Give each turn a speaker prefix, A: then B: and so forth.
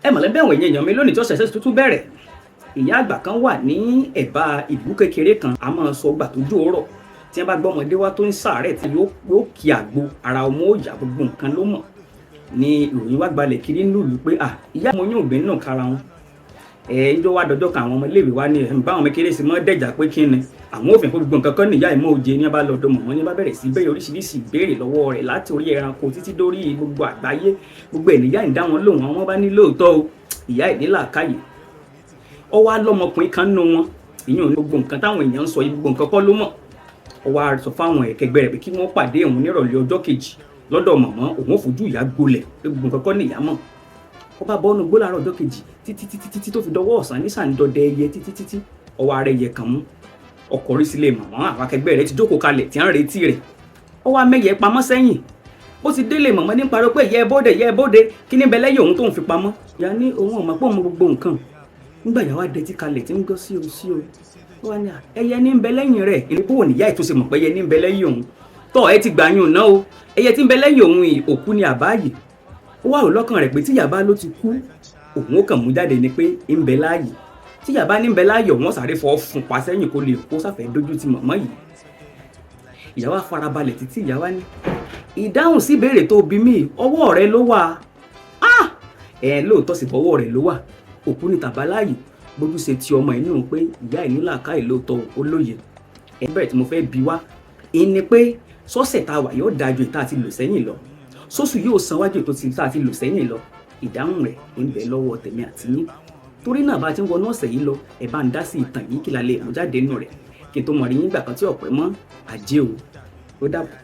A: Ẹ mọ̀lẹ́bí àwọn èèyàn mi, lónìí tí ọ̀sẹ̀ ṣẹ̀ṣẹ̀ tuntun bẹ̀rẹ̀, ìyá àgbà kan wà ní ẹ̀bá ìlú kékeré kan. A máa sọ gbà tójú rọ̀, tí wọ́n bá gbọ́ ọmọdé wá tó ń ṣàárẹ̀, tí yóò kí àgbo, ara ọmọ ó yá, gbogbo nǹkan ló mọ̀. Ní ìròyìn wá gbalẹ̀ kiri nílùú pé à ìyá ọmọ yóò gbé nínú kára wọn. Ẹ ń jọ wá dọjọ́ kan, àwọn ọmọ iléèwé wa ní ẹ̀ ń bá àwọn ọmọ kéré sí mọ́ dẹ̀jà pé kí ni àwọn òfin pé gbogbo nǹkan kan ní ìyá ìmọ̀ òye. Ní bá lọ ọ̀dọ̀ mọ̀mọ́, ní bá bẹ̀rẹ̀ sí bẹ̀rẹ̀ oríṣiríṣi ìbéèrè lọ́wọ́ rẹ̀, láti orí ẹranko títí dórí gbogbo àgbáyé. Gbogbo ẹ̀ níyà ń dá wọn lóhùn. Àwọn bá ní lóòótọ́ o, ìyá ẹ̀ ní làákàyè. Ó wá lọ́mọkùnrin kan nínú wọn, ìyẹn ò ní gbogbo nǹkan táwọn èèyàn ń sọ yìí, gbogbo nǹkan kọ́ ló mọ̀. Ó wá sọ fáwọn ẹ̀kẹgbẹ́ rẹ̀ pé kí wọ́n pàdé òun nírọ̀lẹ́ ọjọ́ kejì lọ́dọ̀ mọ̀mọ́, òun ò fojú ìyá gbolẹ̀ pé gbogbo nǹkan kọ́ ní ìyá mọ̀. Ó bá bọ́nu gbó láàárọ̀ ọjọ́ kejì títí títí títí tó fi dọwọ́ ọ̀sán, ní sàǹdọ̀dẹ ẹyẹ títí títí, ọwọ́ ara ẹyẹ kan mú ọkọ̀ rí sílé mọ̀mọ́. Àwọn akẹgbẹ́ rẹ̀ ti jókòó kalẹ̀ tí ń retí rẹ̀. Ó wá mẹ́yẹ pamọ́ sẹ́yìn. Ó ti délé mọ̀mọ́ ní parọ́ pé ìyá ẹ bóde, ìyá ẹ bóde, kí ní bẹ lẹ́yìn òun tóun fi pamọ́? Ìyá ní òun ò mọ̀ pé òun mọ gbogbo nǹkan. Nígbà ìyá wa dẹtí kalẹ̀ tí ń gbọ́ sí o sí o, ó wá ní à ẹyẹ ní ń bẹ lẹ́yìn rẹ̀. Ìní bó níyà ètò ṣe mọ̀ pé ẹyẹ ní ń bẹ lẹ́yìn òun tọ́ ẹ ti gbà yún náà o. Ẹyẹ tí ń bẹ lẹ́yìn òun yìí, òkú ni àbáyé. Ó wà rò lọ́kàn rẹ̀ pé tí ìyá bá ló ti kú, òun ó kàn mú jáde ni pé ń bẹ láàyè. Tí ìyá bá ní ń bẹ láàyè, òun ó sáré fọ́ fún pa sẹ́yìn kó lè kó sáfẹ́ dójú ti mọ̀mọ́ yìí. Ìyá wa farabalẹ̀ títí. Ìyá wa ní ìdáhùn sí ìbéèrè tó bí mi, ọwọ́ rẹ ló wà. Ah, ẹ lóòótọ́ sì bọ́wọ́ rẹ̀ ló wà, òkú ni tàbá láàyè. Bójú ṣe ti ọmọ inú pé ìyá ẹ̀ ní làákàyè lóòótọ́, ó lóye. Ẹ bẹ̀rẹ̀ tí mo fẹ́ bi wá ìní pé sọ́sẹ̀ tá a wà yóò dájú ìta àti lò sẹ́yìn lọ, sóṣù yóò san wájú ètò tí tá a ti lò sẹ́yìn lọ. Ìdáhùn rẹ̀ ń bẹ lọ́wọ́ tèmi àti yín. Torí náà, bá a ti ń wọnú ọ̀sẹ̀ yìí lọ, ẹ bá ń dá sí ìtàn yìí, kí la lè mú jáde nínú rẹ̀? Kí n tó mọ̀ rí yín gbà kan tí ọ̀pẹ mọ́ àjẹ́ o, ó dàbọ̀.